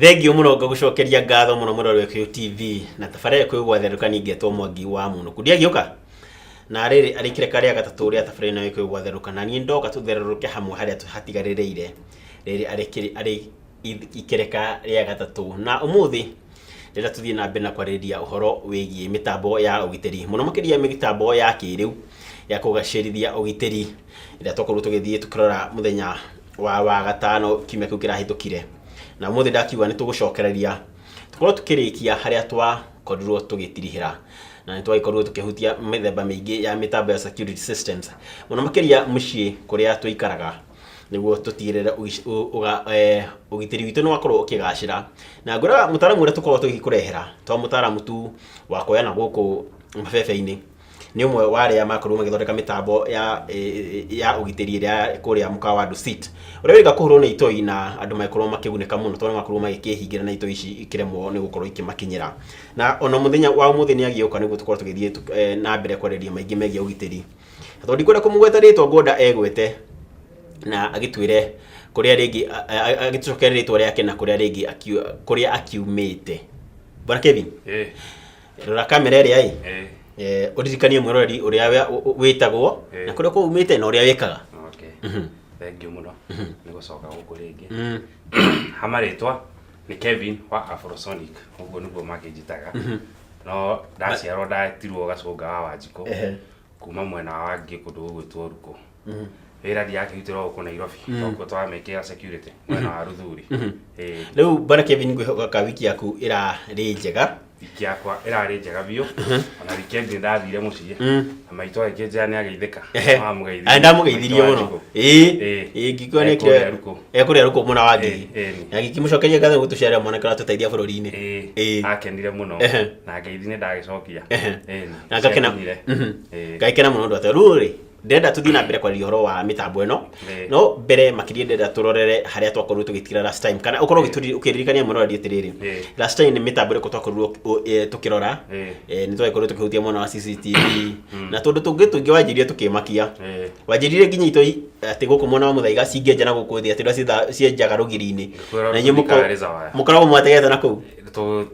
Thengiũ mũno ngagũcokeria ngatho mũno mũrori wa Gĩkũyũ TV na tabarĩra Gĩkũyũ gwatherũka niĩ ngetwo Mwangi wa Mũnũku. Ndiagĩũka? Na rĩrĩ arĩ ikereka rĩa gatatũ rĩa tabarĩra ĩno ya Gĩkũyũ gwatherũka na niĩ ndoka tũtherũrũke hamwe harĩa hatigarĩrĩire. Rĩrĩ arĩ arĩ ikereka rĩa gatatũ na ũmũthĩ ndĩrenda tũthiĩ na mbere na kwarĩrĩria ũhoro wĩgiĩ mĩtambo ya ũgitĩri mũno makĩria mĩtambo ya kĩrĩu ya kũgacĩrithia ũgitĩri ĩrĩa twakorirwo tũgĩthiĩ tũkĩrora mũthenya wa wagatano kiumia kĩu kĩrahĩtũkire. Na ũmũthĩ ndakiuga nĩ tũgũcokereria tũkorwo tũkĩrĩkia harĩa twakorirwo tũgĩtirihĩra. Na nĩ twagĩkorirwo tũkĩhutia mĩthemba mĩingĩ ya mĩtambo ya security systems mũno makĩria mũciĩ kũrĩa tũikaraga nĩguo tũtigĩrĩre ũgitĩri witũ nĩ wakorwo ũkĩgacĩra. Na ngwĩraga mũtaaramu ũrĩa tũkoragwo tũgĩkũrehera to mũtaaramu tu wa kuoya na gũkũ mabebe-inĩ. Nĩ ũmwe wa arĩa makorirwo magĩthondeka mĩtambo ya ya ũgitĩri ĩrĩa ya kũrĩa mũkawa wa Dusit ũrĩa wĩrĩga kũhũrwo nĩ itoi na andũ magĩkorwo makĩgunĩka mũno tondũ makorwo magĩkĩhingĩra na itoi ici ikĩremwo nĩ gũkorwo ikĩmakinyĩra. Na ona mũthenya wa ũmũthĩ nĩ agĩũka nĩguo tũkorwo tũgĩthiĩ na mbere kwarĩrĩria maingĩ megiĩ ũgitĩri. Na tondũ ndikwenda kũmũgweta rĩtwa ngwenda egwete na agĩtwĩre kũrĩa rĩngĩ agĩtũcokerie rĩtwa rĩake na kũrĩa rĩngĩ kũrĩa akiumĩte. Bwana Kevin. Rora kamera ĩrĩa ĩ. Ũririkanie mwĩroreri ũrĩa wĩtagwo na kũrĩa kwaumĩte na ũrĩa wĩkaga. Okay. Thank you mũno nĩ gũcoka gũkũ rĩngĩ. Ha marĩtwa nĩ Kevin wa Afrosonic, ũguo nĩguo makĩnjĩtaga. No ndaciarwo ndatirwo Gacũnga wa Wanjikũ kuma mwena wa Wangigĩ kũndũ gũgwĩtwo Rukũ. Wĩra ndirakĩrutĩra gũkũ Nairobi, koguo tũramĩkĩra security mwena wa Ruthuri. Ĩĩ. Rĩu bwana Kevin ngwĩhoka ka wiki yaku ĩrarĩ njega. Wiki yakwa ĩrarĩ njega biũ. Ona weekend nĩ ndathire mũciĩ. Na maitũ agĩkĩnjĩra nĩ ageithĩka. Wamũgeithirie. Ndamũgeithirie Maitũ wa mũno. Njikũ. Ĩĩ. Ĩĩ. Ĩĩ ngĩkua nĩ Ekũrĩa Rukũ. Ekũrĩa Rukũ mwena wa Ngigĩ. Ĩĩ, ĩĩ. Na ngĩkĩmũcokeria ngatho gũtũcerera mwanake ũratũteithia bũrũri-inĩ. Ĩĩ. Ĩĩ. Akenire mũno. Na ngeithi nĩ ndagĩcokia. Ĩĩ. Na ngakena. Ciakinyire. Ĩĩ. Ngagĩkena mũno ũndũ atĩ rĩu rĩ ndĩrenda tũthiĩ na mbere kwarĩria ũhoro wa mĩtambo ĩno. No mbere makĩria ndĩrenda tũrorere harĩa twakorirwo tũgĩtigĩra last time kana ũkorwo ũkĩririkania mũroreri atĩrĩrĩ. Last time nĩ mĩtambo ĩrĩkũ twakorirwo tũkĩrora. Nĩ twagĩkorirwo tũkĩhutia mwena wa CCTV na tũndũ tũngĩ tũingĩ wanjirie tũkĩmakia. Wanjĩrire nginya itoi atĩ gũkũ mwena wa Mũthaiga cingĩenja na gũkũ thĩ atĩ ũrĩa cienjaga rũgiri-inĩ. Kwĩrwo Na inyuĩ tũthikaga razor wire. mũkoragwo mwategete na kũu.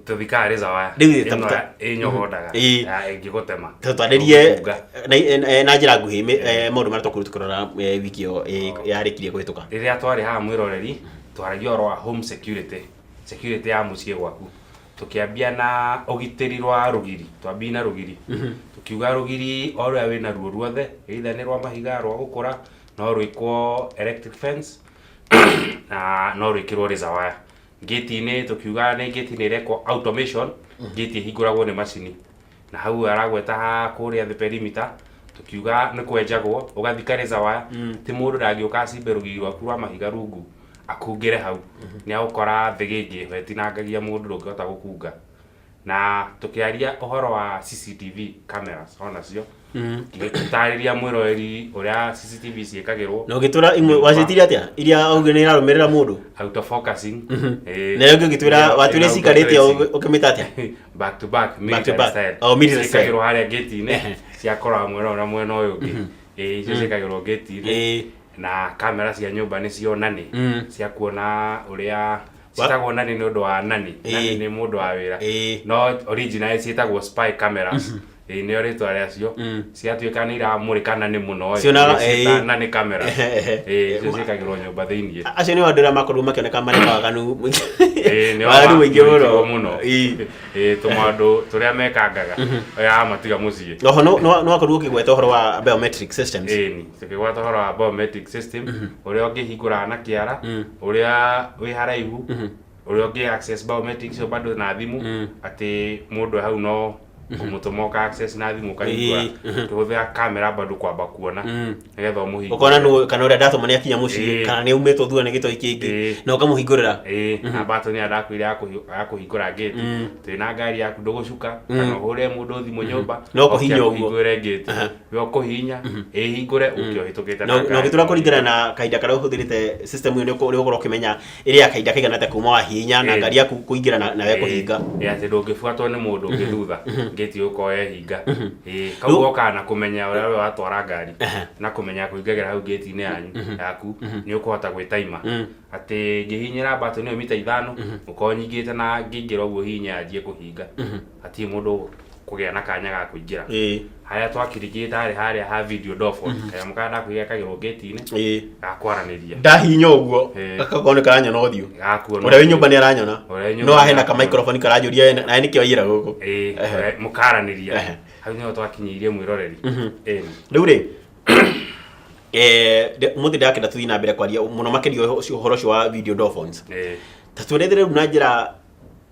Tũthikaga razor wire. Rĩu Ĩno ĩnyogondaga. Ya ĩngĩgũtema. Twarĩrie Ũgũkunga. na njĩra nguhĩ maũndũ marĩa twakorirwo tũkĩrora wiki ĩyo yarĩkirie kũhĩtũka. Rĩrĩa twarĩ haha mwĩroreri, twaragia ũhoro wa home security, security ya mũciĩ gwaku. Tũkĩambia na ũgitĩri rwa rũgiri, twambirie na rũgiri. Tũkiuga rũgiri o rũrĩa wĩna ruo ruothe, either nĩ rwa mahiga, rwa gũkũra, no rwĩkwo electric fence, na no rwĩkĩrwo razor wire. Ngĩti-inĩ tũkiuga nĩ ngĩti nĩ ĩrekwo automation, ngĩti ĩhingũragwo nĩ macini. Na hau aragweta ha kũrĩa thĩ perimeter, tũkiuga nĩ kwenjagwo, ũgathika razor wire, ti mũndũ ndangĩũka acimbe rũgiri rwaku rwa mahiga rungu, akungĩre hau. Nĩ agũkora thĩgĩngĩ ĩho ĩtinangagia mũndũ ndũngĩhota gũkunga. Na tũkĩaria ũhoro wa CCTV cameras onacio, ngĩtarĩria mwĩroreri ũrĩa CCTV ciĩkagĩrwo. Na ũgĩtwĩra imwe waciĩtire atĩa? Iria augire nĩ irarũmĩrĩra mũndũ? Autofocusing. Na ĩyo ĩngĩ ũgĩtwĩra watwĩra cikarĩte ũkĩmĩta atĩa? Back to back, Back to military back. style. Oh, military style. Ciĩkagĩrwo harĩa gate-inĩ, ciakora mwena ũyũ na mwena ũyũ ũngĩ. Ĩĩ, icio ciĩkagĩrwo gate-inĩ. Na kamera cia nyũmba nĩcio nani, cia kuona ũrĩa ciĩtagwo nani nĩ ũndũ wa nani. Nani nĩ mũndũ wa wĩra. No original ciĩtagwo spy cameras. Ĩĩ nĩo rĩtwa rĩacio. Ciatuĩka nĩ iramũrĩka nani mũno ĩ, Cionaga, nĩciĩta nani camera. Ĩĩ, icio ciĩkagĩrwo nyũmba thĩiniĩ. Acio nĩo andũ arĩa makorirwo makĩoneka marĩ na waganu Ĩĩ, nĩo waganu mũingĩ mũno. mũingĩ mũno. Ĩĩ, tũmaũndũ tũrĩa mekangaga, ũramatiga mũciĩ. Oho no wakorirwo ũkĩgweta ũhoro wa biometric systems. Ĩni, tũkĩgweta ũhoro wa biometric system, ũrĩa ũngĩhingũra na kĩara, ũrĩa wĩ haraihu, ũrĩa ũngĩ access biometric icio bado na thimũ, atĩ mũndũ e hau no kũmũtũma ũka access na thimũ ũkahingũra. Ũkĩhũthĩra kamera bado kwamba kuona, nĩgetha ũmũhingũre. Ũkona nũ kana ũrĩa ndatũma nĩ akinya mũciĩ, kana nĩ aumĩtwo thutha nĩ gĩtoi kĩngĩ, na ũkamũhingũrĩra. Ĩĩ, na button ĩrĩa ndakwĩra ya kũhingũra gate, twĩ na ngari yaku ndũgũcuka, kana ũhũrĩre mũndũ thimũ nyũmba, No oke kũhihinya ũguo. akũhingũrĩre gate. We ũkũhihinya, ĩhingũre, ũke ũhĩtũkĩte na Na ngari. ũgĩtura kũringana na kahinda karĩa ũhũthĩrĩte system ĩyo nĩ ũgũkorwo ũkĩmenya ĩrĩ ya kahinda kaigana atĩa kuma wahihinya na ngari yaku kũingĩra nawe kũhinga. Ĩĩ, atĩ ndũngĩbuatwo nĩ mũndũ ũngĩ thutha. Ngĩti ũkorwo yehinga. Ĩĩ, kau gokaga na kũmenya ũrĩa we watwara ngari na kũmenya kũhingagĩra hau ngĩti-inĩ yanyu yaku nĩ ũkũhota gwĩtaima atĩ ngĩhihinyĩra button ĩyo mita 5 ũkorwo nyingĩte na ngĩingĩra ũguo hihinye yanjie kũhinga, hatirĩ mũndũ kũgĩa na kanya ga kũingĩra. Harĩa twakirikĩte harĩ harĩa ha video door phone, kanyamũ karĩa ndakwĩrire gekagĩrwo ngĩti-inĩ ga kwaranĩria. Ndahihinya ũguo gagakorwo nĩ karanyona ũthiũ. Gakuona Ũrĩa wĩ ũthiũ. Nyũmba nĩ aranyona. Ũrĩa wĩ nyũmba No nĩ ahena ka arakuona. microphone karanjũria nawe nĩkĩo aiyĩra gũkũ. Ĩĩ, mũkaranĩria. Hau nĩho twakinyĩirie mwĩroreri. Ĩni. Rĩu rĩ, ũmũthĩ ndakenda tũthiĩ na mbere kwaria mũno makĩria ũhoro ũcio wa video door phones. Ta twerethere rĩu na njĩra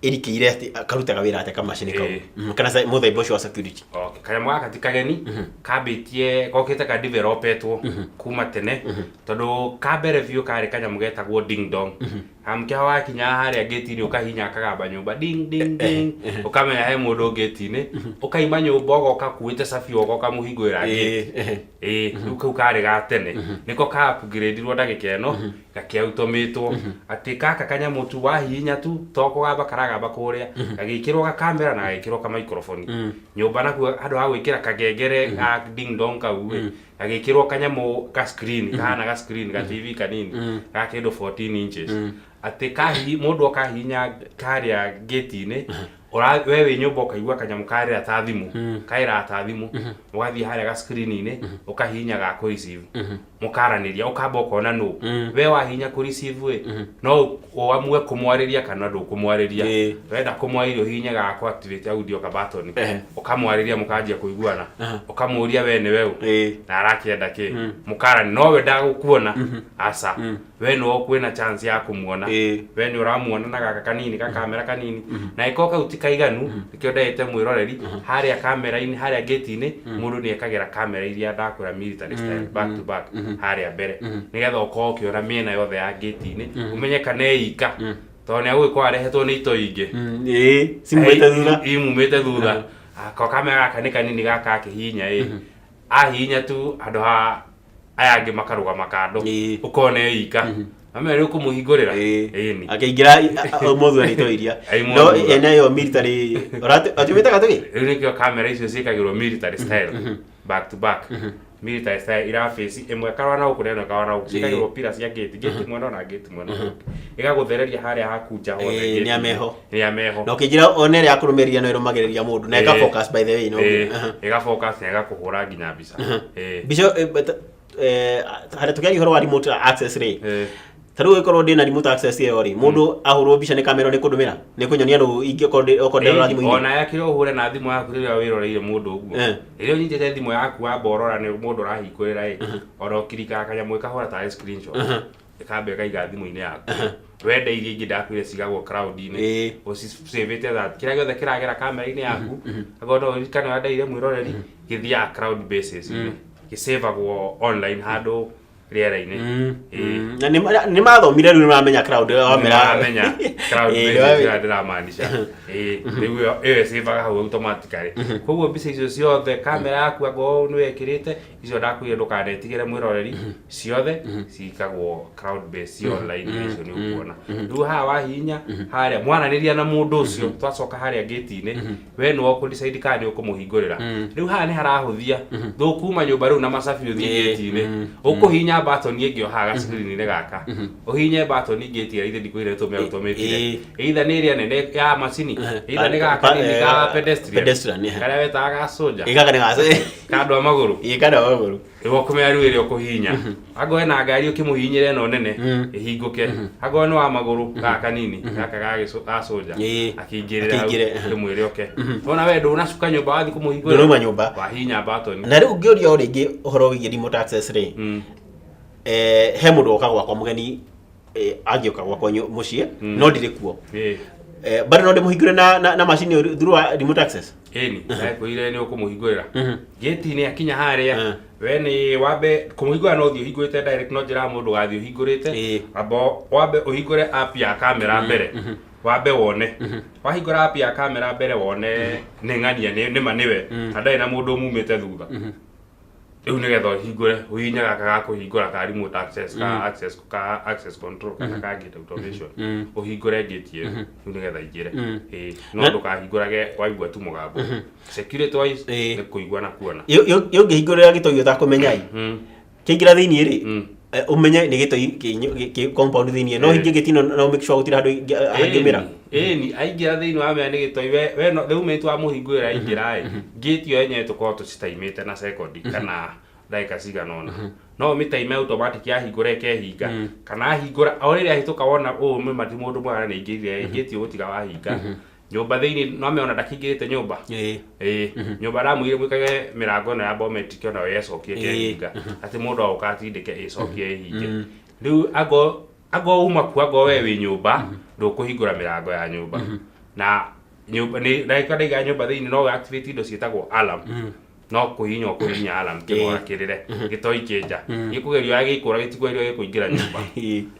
ĩrikĩire atĩ karutaga wĩra atĩa kamacini kau. Kana mũthemba ũcio wa security. Okay. Kanyamũ gaka ti kageni, kambĩtie gokĩte ka developetwo kuma tene, tondũ ka mbere biũ karĩ kanyamũ getagwo ding dong. Kamũkĩha wakinya harĩa ngĩti-inĩ ũkahinya kagamba nyũmba ding ding ding, ũkamenya he mũndũ ngĩti-inĩ, ũkaima nyũmba ũgoka kuĩte cabi ũgoka mũhingũrĩra ngĩti. Ĩĩ, rĩu kau karĩ ga tene nĩko ka upgrade-irwo ndagĩka ĩno gakĩautomĩtwo atĩ gaka kanyamũ tu wahihinya tu to kũgamba karagamba kũrĩa, gagĩkĩrwo gakamera na gagĩkĩrwo ka microphone nyũmba nakuo handũ ha gwĩkĩra kangengere ga ding dong kau ĩ, gagĩkĩrwo kanyamũ ka screen kahana ga screen ga TV kanini ga kĩndũ 14 inches, atĩ kahihi mũndũ okahihinya karĩa gate-inĩ we wĩ nyũmba ũkaigua kanyamũ karĩra ta thimũ, karĩra ta thimũ, ũgathiĩ harĩa ga screen-inĩ ũkahihinya ga kũ receive, mũkaranĩria, ũkamba ũkona nũ we wahihinya kũ receive ĩ, no ũamue kũmwarĩria kana ndũkũmwarĩria. Wenda kũmwarĩria ũhihinye ga kũ activate audio ka button, ũkamwarĩria mũkanjia kũiguana, ũkamũria we nĩwe ũ na arakĩenda kĩ, mũkarani no we ndagũkuona aca, we nĩwe kwĩna chance ya kũmuona. We nĩ ũramuona na gaka kanini ga kamera kanini, na ĩkorwo kau ti kaiganu nĩkĩo ndagĩte mwĩroreri harĩa kamera-inĩ harĩa gate-inĩ mũndũ nĩ ekagĩra kamera iria ndakwĩra military style back to back harĩa mbere, nĩgetha ũkorwo ũkĩona mĩena yothe ya gate-inĩ ũmenye kana ĩika, tondũ nĩ agũgĩkorwo arehetwo nĩ itoi ingĩ. Ĩĩ, cimumĩte thutha. Imumĩte thutha. Ko kamera gaka nĩ kanini gaka akĩhihinya ĩ ahihinya tu handũ ha aya angĩ makarũgama kando, ũkona ĩika amenya nĩ ũkũmũhingũrĩra. Ĩni. Akĩingĩra ũmũthĩ nĩ itoi iria Aimwo no thutha. ene ĩyo military atũmĩtaga tũkĩ. Rĩu nĩkĩo kamera icio ciĩkagĩrwo military style back to back, military style iraface ĩmwe ĩkarora na gũkũ na ĩno ĩkarora na gũkũ, ciĩkagĩrwo pira cia gate, gate mwena na gate mwena ũyũ ũngĩ, ĩgagũthereria harĩa hakunja hothe. Ĩĩ, nĩ ameho. Nĩ ameho. Na ũkĩnjĩra one ĩrĩa yakũrũmĩrĩria no ĩrũmagĩrĩria mũndũ na ĩka focus by the way no. Ĩga focus na ĩgakũhũra nginya mbica. Mbica but, harĩa tũkĩaria ũhoro wa remote access rĩ, ta rĩu ũgĩkorwo ndĩna remote access ĩyo rĩ, mũndũ ahũrwo mbica nĩ kamera nĩ kũndũmĩra nĩ kũnyonia nũ ingĩkorwo okorwo ndĩrora thimũ-inĩ. Ona yakĩrĩ ũhũre na thimũ yaku rĩrĩa wĩroreire mũndũ ũguo. Rĩrĩa ũnyitĩte thimũ yaku wamba ũrora nĩ mũndũ ũrahingũrĩra ĩ, ona ũkirikaga kanyamũ ĩkahũra tarĩ screenshot, ĩkamba ĩkaiga thimũ-inĩ yaku. Wenda iria ingĩ ndakwĩre cigagwo cloud-inĩ, ũcicavĩte that kĩrĩa gĩothe kĩragera kamera-inĩ yaku, akorwo no ũririkane ũrĩa ndeire mwĩroreri, gĩthiaga cloud basis, gĩcavagwo online handũ rĩera-inĩ. Ĩĩ. Na nĩ mathomire rĩu nĩ maramenya cloud wamera. Nĩmaramenya cloud basis nĩmaramenya. ĩrĩa ndĩramaanisha. Ĩĩ, rĩu ĩyo ĩcĩvaga hau automatically. Koguo mbica icio ciothe kamera yaku angorwo nĩ wekĩrĩte icio ndakwĩrire ndũkanetigĩre mwĩroreri, ciothe cikagwo cloud base ci online na icio nĩ ũkuona. Rĩu haha wahihinya harĩa mwaranĩria na mũndũ ũcio twacoka harĩa gate-inĩ, we nĩwe ũkũ decide kana nĩ ũkũmũhingũrĩra. Rĩu haha nĩ harahũthia ndũkuma nyũmba rĩu na macabi ũthiĩ gate-inĩ, ũkũhihinya button ĩngĩ o haha ga-screen-inĩ gaka, ũhihinye button ĩngĩ ĩtigara ithe ndikwĩrire tũmĩa automated, either nĩ ĩrĩa nene ya macini, either nĩ gaka kanini ka pedestrian, pedestrian, karĩa wetaga ga soldier. Ĩ, gaka nĩ gaca. Ka andũ a magũrũ. Ĩ, kana magũrũ. Nĩguo kũmenya rĩu ĩrĩa ũkũhihinya, angorwo ena ngari ũkĩmũhihinyĩra ĩno nene ĩhingũke, angorwo nĩ wa magũrũ gaka kanini gaka ga soldier akĩingĩrĩra hau, Akĩingĩre, ũkĩmwĩre oke. Wona we ndũnacuka nyũmba wathiĩ kũmũhingũrĩra, Ndũnauma nyũmba. Wahihinya button. Na rĩu ngĩũria o rĩngĩ ũhoro wĩgiĩ remote access rĩ, he mũndũ woka gwakwa mũgeni, angĩũka gwakwa mũciĩ no ndirĩ kuo, bado no ndĩmũhingũre na macini ĩyo through a remote access? Ĩni, ndakwĩrire nĩ ũkũmũhingũrĩra gate-inĩ akinya harĩa. We nĩ wambe kũmũhingũra, no ũthiĩ ũhingũrĩte direct, no njĩra mũndũ gathiĩ ũhingũrĩte. Amba wambe ũhingũre app ya kamera mbere, wambe wone wahingũra app ya kamera mbere wone nĩ ng'ania nĩ nĩma nĩwe na ndarĩ na mũndũ ũmumĩte thutha. Rĩu nĩgetha ũhingũre, ũhihinye gaka ga kũhingũra ka remote access, ka access control kana ka gate automation, ũhingũre gate ĩyo rĩu nĩgetha ingĩre. Ĩĩ, no ndũkahingũrage waigua tu mũgambo. Security wise, nĩ kũigua na kuona. Ũngĩhingũrĩra gĩtoi ũtakũmenya ĩ, kĩingĩra thĩiniĩ rĩ, ũmenye nĩ gĩtoi kĩ compound thĩiniĩ, no hingie gĩtino no make sure gũtirĩ handũ hangĩumĩra. Ĩni, aingĩra thĩinĩ wa menya nĩ gĩtoi, we no the moment wamũhingũrĩra aingĩra ĩ, gate ĩyo yenyewe tũkoragwo tũcitaimĩte na sekondi kana ndagĩka cigana ũna, no ũmĩtaime automatic, yahingũra ĩkehinga, kana ahingũra o rĩrĩa ahĩtũka, wona ũũ mĩma ti mũndũ mwega na nĩ aingĩrire, gate ũgũtiga wahinga. Nyũmba thĩinĩ no amenya ona ndakĩingĩrĩte nyũmba. Ĩĩ, nyũmba ndamwĩrire mwĩkage mĩrango ĩno ya biometric, onayo yecokia ĩkehinga, atĩ mũndũ agoka atindĩke ĩcokie ĩhinge. Rĩu ango uma ku, ango we wĩ nyũmba, ndũkũhingũra mĩrango ya nyũmba, na nyũmba nĩ ndagĩka ndaiga nyũmba thĩinĩ, no activate indo ciĩtagwo alarm, no kũhihinya ũkũhihinya alarm, kĩmora kĩrĩre, gĩtoi kĩnja gĩkũgerio ya gĩkũra, gĩtikũgerio gĩkũingĩra nyũmba,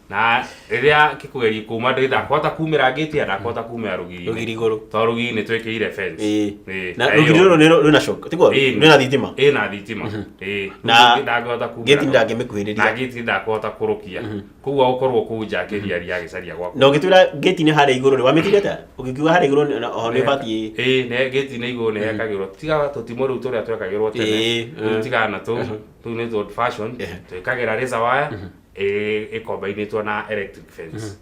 na rĩrĩa gĩkũgeria kuma ndakũhota kumĩra ngĩti, ndakũhota kumĩra rũgiri-inĩ. Rũgiri igũrũ. Tondũ rũgiri nĩ twĩkĩire fence. Na rũgiri rũrũ nĩ rwĩna shock, tiguo? Rwĩna thitima. Ĩna thitima, ĩĩ. Na ndangĩhota kumĩra. Gĩti ndangĩmĩkuhĩrĩria. Na gĩti ndakũhota kũrũkia, koguo agũkorwo kũu nja akĩriaria agĩcaria gwaku. Na ũgĩtwĩra gĩti-inĩ harĩa igũrũ rĩ, wamĩtire atĩa ũgĩkiuga harĩa igũrũ oho nĩ ũbatiĩ? Ĩĩ, nĩ gĩti-inĩ igũrũ nĩ hekagĩrwo, tiga tũtimũ rĩu tũrĩa twekagĩrwo tene. Rĩu tigana na tũu, tũu nĩ old fashion. Twĩkagĩra razor wire ĩkombainĩtwo na electric fence.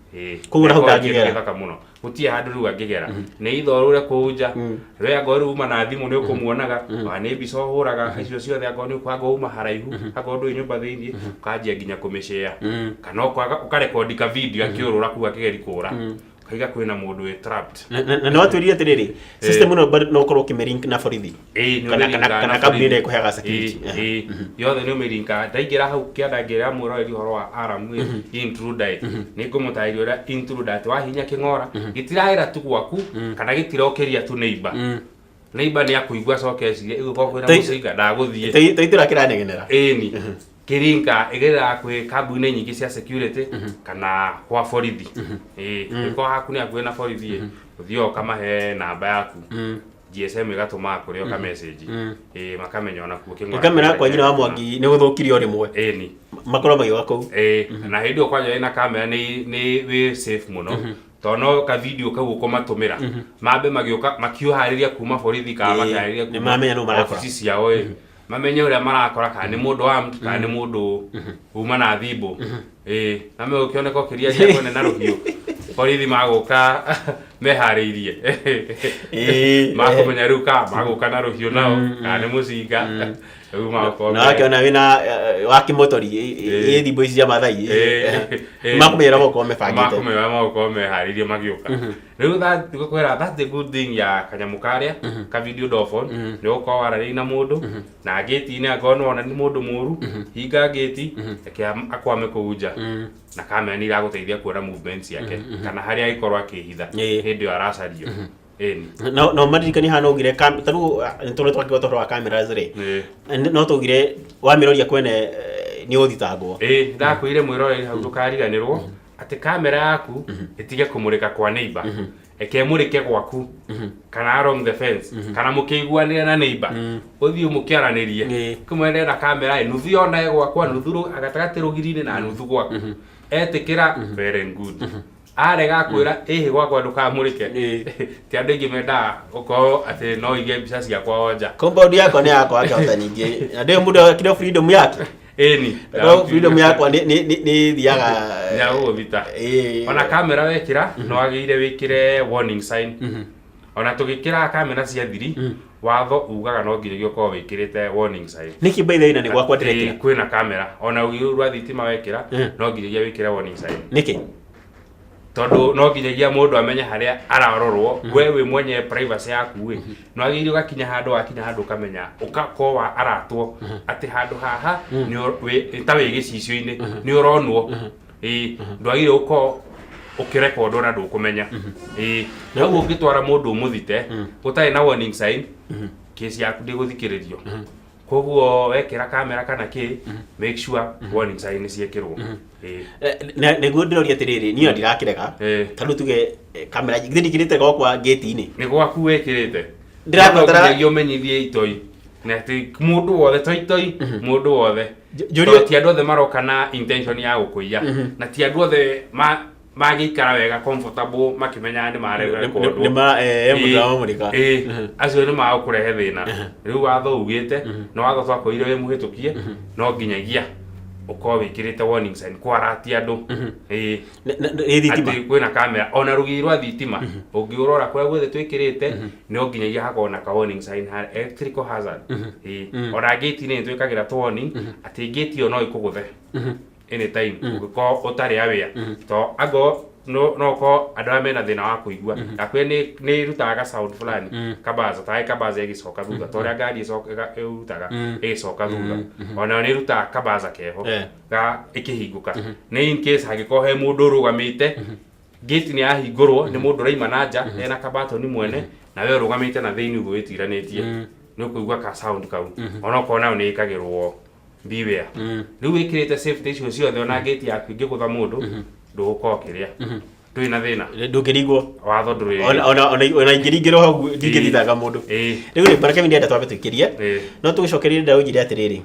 Koguo na hau Ĩkoragwo kĩndũ ndangĩgera. gĩthaka mũno, gũtirĩ handũ rĩu angĩgera, nĩ itha ũrũre kũu nja. We angorwo rĩu uma na thimũ nĩ ũkũmuonaga, ona nĩ mbica ũhũraga icio ciothe, angorwo nĩ ũkwanga uma haraihu, angorwo ndũrĩ nyũmba thĩiniĩ, ũkanjia nginya kũmĩshare, kana ũkarekondi ka video akĩũrũra kũu akĩgeri kũra, ũkaiga kwĩna mũndũ wĩ trapped. Na nĩ watwĩrire atĩrĩrĩ, system ĩno bado no ũkorwo ũkĩmĩlink na borithi Ĩĩ, nĩ kana ũmĩringaga kana na kambuni borithi. ĩrĩa ĩkũheaga security. Ĩĩ, yothe nĩ ũmĩringaga. Ndaingĩra hau kĩanda ngĩra mwĩroreri ũhoro wa alarm ĩ, intruder ĩ, nĩ ngũmũtarĩria ũrĩa intruder, atĩ wahihinya kĩng'ora gĩtiragĩra tu gwaku kana gĩtirokĩria tu neighbor. Neighbor nĩ akũigua acoke ecirie ĩgũkorwo kwĩna mũcinga ndagũthiĩ. Tũitũra kĩranegenera. Ĩni, kĩringa ĩgereraga kwĩ kambuni nyingĩ cia security kana gwa borithi. Ĩĩ, ĩkorwo haku nĩ hakuhĩ na borithi ĩ, ũthiaga ũkamahe namba yaku, GSM ĩgatũmaga kũrĩ o ka message. Ĩĩ, makamenya ona kuo kĩng'ora. Kamera kwa nyina wa Mwangi nĩ gũthũkirio o rĩmwe, Ĩni. makorwo magĩũka kũu. Ĩĩ, na hĩndĩ ĩyo kwanja wĩna kamera nĩ wĩ safe mũno, tondũ no ka video kau ũkũmatũmĩra mambe magĩũka makiũharĩria kuma borithi kana makĩharĩria nĩ kuma mamenya nũ marakora. obici ciao ĩ, mamenye ũrĩa marakora, kana nĩ mũndũ armed kana nĩ mũndũ uma na thimũ. Ĩĩ, na megũkĩoneka ũkĩria kwene na rũhiũ, borithi magũka meharĩirie, makũmenya rĩu ka magũka na rũhiũ nao kana nĩ mũcinga, rĩu magũkorwo Na wakĩona wĩna wa kĩmotori ĩ thimũ ici cia Mathai, makũmenya ũrĩa magũkorwo mebangĩte. Makũmenya ũrĩa magũkorwo meharĩirie magĩũka. Rĩu ngũkwĩra, that's the good thing ya kanyamũ karĩa ka video door phone, nĩ ũgũkorwo waranĩria na mũndũ na ngĩti-inĩ, angorwo nĩ wona nĩ mũndũ mũru, hinga ngĩti, reke akwame kũu nja, na kamera nĩ iragũteithia kuona movements ciake kana harĩa angĩkorwo akĩhitha hĩndĩ ĩyo aracario. Ĩni. No maririkani hana ugire ta rĩu nĩ tũrĩ twakĩgweta ũhoro wa cameras rĩ, no tũgire wamĩroria kwene nĩ ũthitangwo. Ĩĩ, ndakwĩrire mwĩroreri hau ndũkariganĩrwo atĩ kamera yaku ĩtige kũmũrĩka kwa neighbor, eke ĩmũrĩke gwaku kana along the fence, kana mũkĩiguanĩre na neighbor, ũthiĩ mũkĩaranĩrie, kũmwe ndĩrenda kamera ĩ nuthu yonae gwakwa, nuthu gatagatĩ rũgiri-inĩ na nuthu gwaku. Etĩkĩra, very good. Arega, akwĩra ĩhĩ gwakwa ndũkamũrĩke. Ti andũ aingĩ mendaga gũkorwo atĩ no ige mbica ciakwa o nja. Compound yakwa nĩ yakwa, akĩhota ningĩ na ndĩyo mũndũ akĩrĩ freedom yake. Ĩni. No freedom yakwa nĩ thiaga. Nĩagũgũthita. Ona kamera wekĩra no wagĩrĩire wĩkĩre warning sign. Ona tũgĩkĩra kamera cia thiri, watho ugaga no nginyagia ũkorwo wĩkĩrĩte warning sign. Nĩkĩ by the way na nĩ gwakwa ndĩrekĩra? Atĩ kwĩna kamera, ona rũgiri rwa thitima wekĩra, no nginyagia wĩkĩre warning sign. Nĩkĩ? Tondũ no nginyagia mũndũ amenye harĩa ararorwo. We wĩ mwenye privacy yaku ĩ, no agĩrĩire ũgakinya handũ, wakinya handũ ũkamenya, ũgakorwo wa aratwo atĩ handũ haha nĩ ta wĩ gĩcicio-inĩ nĩ ũronwo. Ĩĩ, ndwagĩrĩire gũkorwo ũkĩrekondwo na ndũkũmenya. Ĩĩ, hau ũngĩtwara mũndũ ũmũthite gũtarĩ na warning sign, kesi yaku ndĩgũthikĩrĩrio. Koguo wekĩra kamera kana kĩ, make sure warning sign nĩ ciekĩrwo. Ĩĩ. Nĩguo ndĩroria atĩrĩrĩ, niĩ ona ndirakĩrega. Ta rĩu tuge kamera githĩ ndikĩrĩte gwakwa ngĩti-inĩ? Nĩ gwaku wĩkĩrĩte. Ndĩrabatara- No nginyagia ũmenyithie itoi. Na atĩ mũndũ wothe toitoi, mũndũ wothe. Njũrie- Tondũ ti andũ othe maroka na intention ya gũkũiya, na ti andũ othe magĩikara wega comfortable makĩmenyaga nĩ marerekondwo. Nĩ ma mũndũ aramũrĩka. Ĩĩ, acio nĩ magũkũrehe thĩna. Rĩu watho ugĩte, na watho twakwĩrire wĩ mũhĩtũkie, no nginyagia ũkorwo wĩkĩrĩte warning sign kwaratia andũ. Ĩĩ. Nĩ thitima. Atĩ kwĩna kamera ona rũgiri rwa thitima ũngĩũrora kũrĩa guothe twĩkĩrĩte, no nginyagia hakorwo na ka warning sign ha electrical hazard. Ĩĩ, ona gate-inĩ nĩ twĩkagĩra tũ warning atĩ gate ĩyo no ĩkũgũthe anytime ũngĩkorwo ũtarĩ aware, to angorwo no ũkorwo andũ arĩa mena thĩna wa kũigua akwĩ nĩ ĩrutaga ga sound fulani, kabaza tarĩ kabaza ĩgĩcoka thutha, ta ũrĩa ngari ĩrutaga ĩgĩcoka thutha, onayo nĩ ĩrutaga kabaza keho ga ĩkĩhingũka, nĩ in case hangĩkorwo he mũndũ ũrũgamĩte, gate nĩ yahingũrwo nĩ mũndũ ũraima na nja ena kabatoni mwene, na we ũrũgamĩte na thĩinĩ ũguo wĩtiranĩtie, nĩ ũkũigua ka sound kau. Onokorwo nayo nĩ ĩkagĩrwo beware. Rĩu wĩkĩrĩte safety icio ciothe, ona gate yaku ĩngĩgũtha mũndũ, ndũgũkorwo ũkĩrĩa, ndũrĩ na thĩna. Ndũngĩringwo. Watho ndũrĩ. Ona ingĩringĩrwo hau ndingĩthitanga mũndũ. Rĩu rĩ, Baraka, ndĩrenda twambe tũikĩrie, no tũgĩcokerie ndĩrenda ũnjĩre atĩrĩrĩ,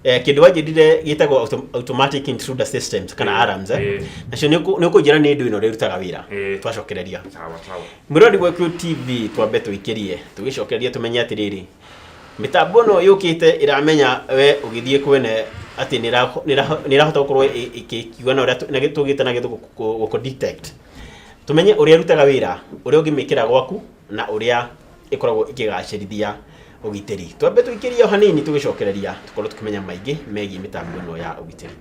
kĩndũ wanjĩrire gĩtagwo automatic intruder systems kana alarms, eh? Nacio nĩ ũkũnjĩra nĩ ndũ ĩno rĩrutaga wĩra twacokereria. Sawa sawa. Mwĩrori wa Gĩkũyũ TV, twambe tũikĩrie, tũgĩcokereria tũmenye atĩrĩrĩ, mĩtambo ĩno yũkĩte ĩramenya we ũgĩthiĩ kwene atĩ nĩ ĩrahota gũkorwo ĩkĩkiuga na ũrĩa tũgĩte na gĩthũngũ gũkũ detect, tũmenye ũrĩa ĩrutaga wĩra, ũrĩa ũngĩmĩkĩra gwaku na ũrĩa ĩkoragwo ĩkĩgacĩrithia ũgitĩri. Twambe tũikĩrie o hanini, tũgĩcokereria tũkorwo tũkĩmenya maingĩ megiĩ mĩtambo ĩno ya ũgitĩri.